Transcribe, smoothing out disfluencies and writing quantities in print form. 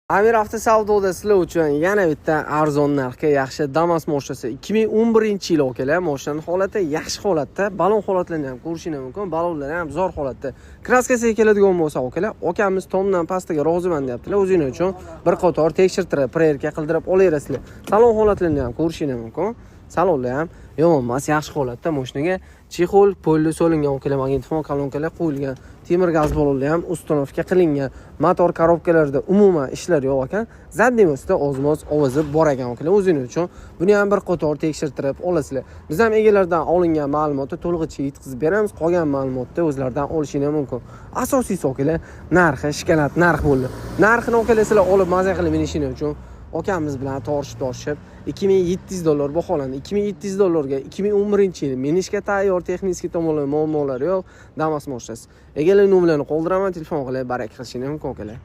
Amir Avto savdoda sizlar uchun yana bitta arzon narxga yaxshi Damas mashinasi, 2011-yil, akalar. Mashinani holati yaxshi holatda, balon holatlarini ham ko'rishingiz mumkin, balonlar ham zo'r holatda. Краска siga keladigan bo'lsa, akalar, akamiz tomdan pastiga roziman deyaptilar. O'zinglar uchun bir qator tekshirtirib, проверка qildirib olaverasizlar. Salon holatlarini ham ko'rishingiz mumkin. Salonlar ham yomon emas, yaxshi holatda. Mashinaga чехол полный solingan, akalar, magnitofon, kolonkalar qo'yilgan, temir gaz ballonlar ham установка qilingan. Motor, korobkalarda umuman ishlar yo'q ekan. Задний мост da ozmoz ovozi bor ekan, akalar. O'zinglar uchun buni ham bir qator tekshirtirib olasizlar. Biz ham egalardan olingan ma'lumotni to'lig'icha yetkazib beramiz, qolgan ma'lumotni o'zlaridan olishinglar mumkin. Asosiysi, akalar, narxi shokolad narx bo'ldi. Narxini, akalar, sizlar olib, maza qilib minishinglar uchun akamiz bilan tortishib tortishib 2700 dollar baholandi. 2700 dollarga 2011-yil, minishga tayyor, texnik tomonlama muammolari yo'q Damas mashinasi. Egalar nomerlarini qoldiraman, telefon qilib baraka qilishinglar mumkin, akalar.